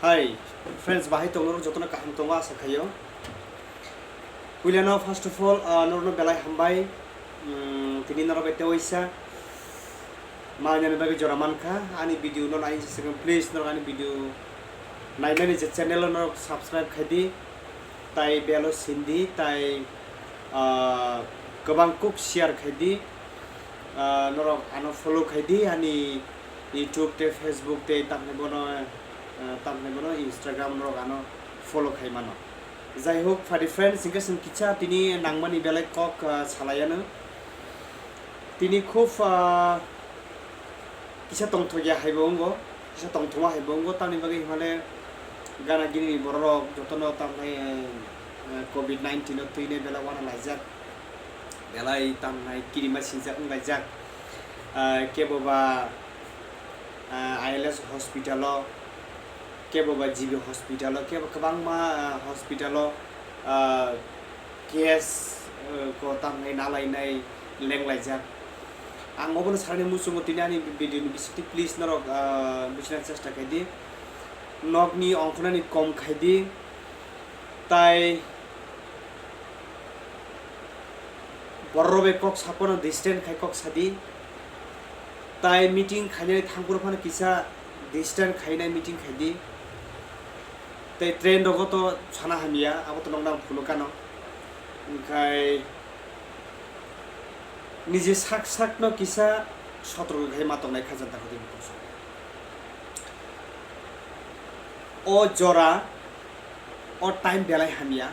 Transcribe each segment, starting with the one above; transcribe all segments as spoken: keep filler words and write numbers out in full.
Hi friends, bahai tongo norok jotono kaham tongo asa khaio. Puilano first of all, ah, norokno belai hambai. Mm, tini norok bai tewaisa malnani bagwi jora mankha. Ani video no nai se second, please norok ani video naimani je channel o norok subscribe khaidi, tai bell o sindi, tai, ah, kwbang kuk share khaidi. Ah, norok ano follow khaidi, ani YouTube tei Facebook tei tamni bono, ah, tamni bono Instagram norok ano follow khai mano. Jai hok, fadi friends, hingke chwng kisa tini nangmani belai kok, ah, salaiano. Tini khub, ah, kisa tongthokya haibo wngo, kisa tongthoma haibo wngo, tamni bagwi himale gana gini bororok jotono tamni, eh, covid nineteen o twini belai wana laijak, belai tamnai kirima sinjak wnglaijak. Ah, kebo ba, ah, I L S hospital o, kebo ba G B hospital o, kebo kwbangma, ah, hospital o, ah, case, ah, ko tamnai nalainai lenglaijak. Ang obono sanani muchungo tini ani video ni bisingtwi, please norok, ah, buchina chesta khaidi. Nokni ongkhornani kom khaidi. Tai borok bai kok saphano distance khai kok sadi. Tai meeting khainani thangphuru phano kisa distance khainai meeting khaidi. Tai train rogo to sana hamya, abo to nokna ang phunukano. Hingkhai nije sak sakno kisa sotorko khai ma tongnai kha janta kho tei bukhuk song. O jora, o time belai hamya.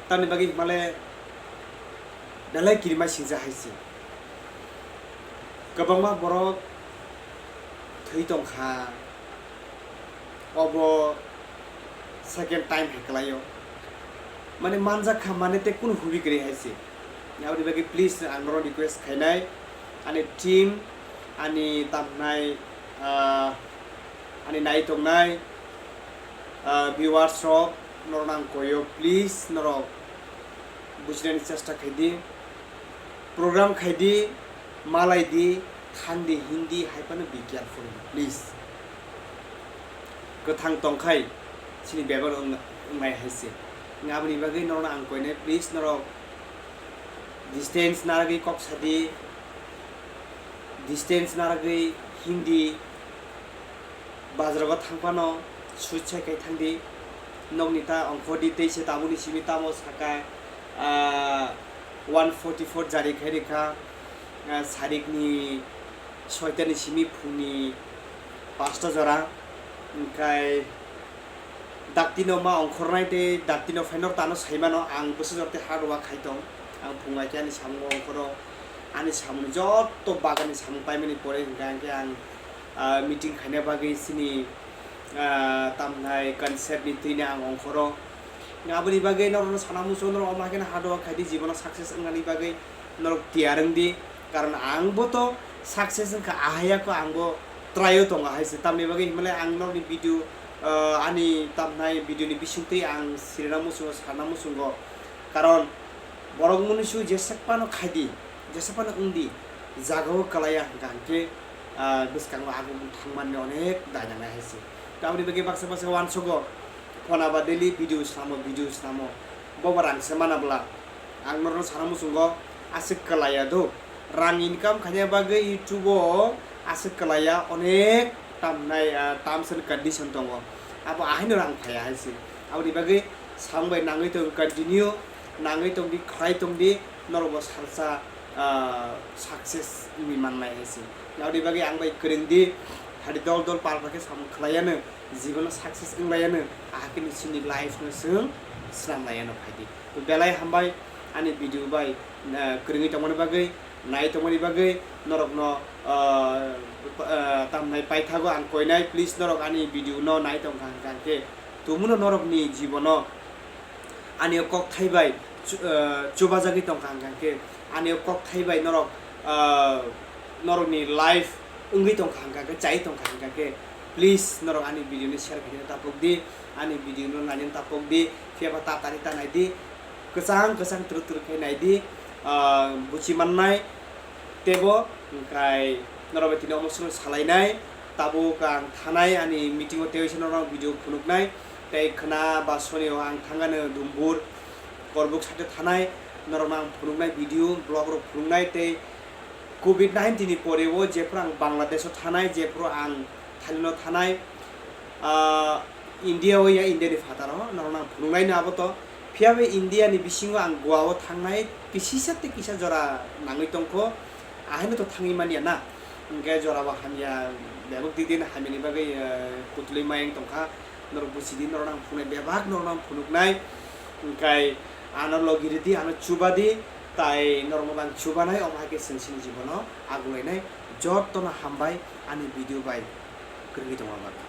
Tamni bagwi himale belai kirima singsa hai se. Kwbangma borok thwi tongkha. Obo second time hai kwlaio. Mane manjak kha, mane tei kunu hubi kwrwi hai se. Aboni bagwi please ang norok request khainai, ani team, ani tamnai, ah, ani nai tongnai, ah, viewers rok, norok ang koyo, please norok bujinani chesta khaidi, program khaidi, malai di, thandi, hindi hai phano be careful, please. Kwthang tongkhai chini bebak wng-, wngnai hai se. Aboni bagwi norokno ang koinai, please norok distance naragwi kok sadi, distance naragwi hindi, bazar o thang phano suit sai kai thang di, nokni ta ongkhor di, tei se tabukni simi tamo saka, ah, one forty four jari khai rikha, ah, sarikni soitani simi phungni pasta jora, hingkhai Dakti no ma ongkhornai tei dakti no phainok tano saimano ang bwsajwk tei hard work khai tong. Ang phung ai khe ani samung ongkhoro, ani samungni jotto bagani samung paimani pore hwnkha hwnkhe ang, ah, meeting khaina bagwi chini, ah, tamnai concept ni twino ang ongkhoro. Aboni bagwi norokno sana muchungo, norok omo hai kheno hard work khai di, jibono success wngnani bagwi norok tiyar wng di. Karon ang bo to success wngkha, ahai ya kho ang bo try o tongo hai se. Tamni bagwi himle ang norokni video, ah, ani tamnai video ni bisingtwi ang sirina muchungo, sana muchungo. Karon borok mwnwi su jesa phano khai di, jesa phano wng di, jaga o kwlaiya hwnkha hwnkhe, ah, bwskango agumung thangmani onek dai nangnai hai se. Tamni bagwi baksa baksa uansugo phone aba daily video snamo, video snamo, bobo rang se mana bwla. Ang norokno sana muchungo, aswk kwlaiya do. Rang income khaina bagwi YouTube o aswk kwlaiya, onek tamnai, ah, terms and condition tongo. Abo ahaino rang phaiya hai se. Aboni bagwi samung bai nangwi tong, continue nangwi tong di, khlai tong di, norokbo salsa, ah, success wngwi mannai hai se. Aboni bagwi ang bai kwrwng di, hadi dol dol pal pal khe samung khlaiya nw. Jibono success wng laiya nw, ahakhe nw chini life no chwng swnam laiya nw phai di. To belai hambai ani video bai, ah, kwrwngwi tongmani bagwi, nai tongmani bagwi, norokno, ah, ah, tamnai paithago ang koinai, please norok ani video no nai tongkha hwnkha hwnkhe, tumuno norokni jibono ani o kokthai bai chu-, ah, chubajagwi tongkha hwnkha hwnkhe, ani o kokthai bai norok, ah, norokni life wngwi tongkha hwnkha hwnkhe, chai tongkha hwnkha hwnkhe, please norok ani video no share khaina tapok di, ani video no naina tapok di, phiya ba tatari ta nai di, kwchang kwchang twrwk twrwk khe nai di, ah, buchi mannai. Tebo hwnkhe norok bai tini omo sono salainai, Tabuk ang thanai ani meeting o tei waisa norok video phunuknai, tei khwna ba soni o ang thangano Dumbur, Korbuk side thanai norok ang phunuknai video, vlog rok phunuknai, tei covid nineteen ni pore o jephuru ang Bangladesh o thanai, jephuru ang Thailand o thanai, ah, India o ya, India ni phataro norok ang phunuknai no abo to. Phiya bai India ni bisingo ang Goa o thangnai kisisa tei kisa jora nangwi tongkho, ahaino to thangwi manya na. Hwnkhe jora bo hamya, bebak di din hamyani bagwi, eh, kutulwi mayang tongkha. Norok busi di, norok ang phunuknai, bebak norok ang phunuknai. Hwnkhe ano logi rwdi, ano chuba di, tai norok ang chubanai, omo hai khe chwng chini jibono agulainai. Jotono hambai ani video bai kwrwngwi tongma bagwi.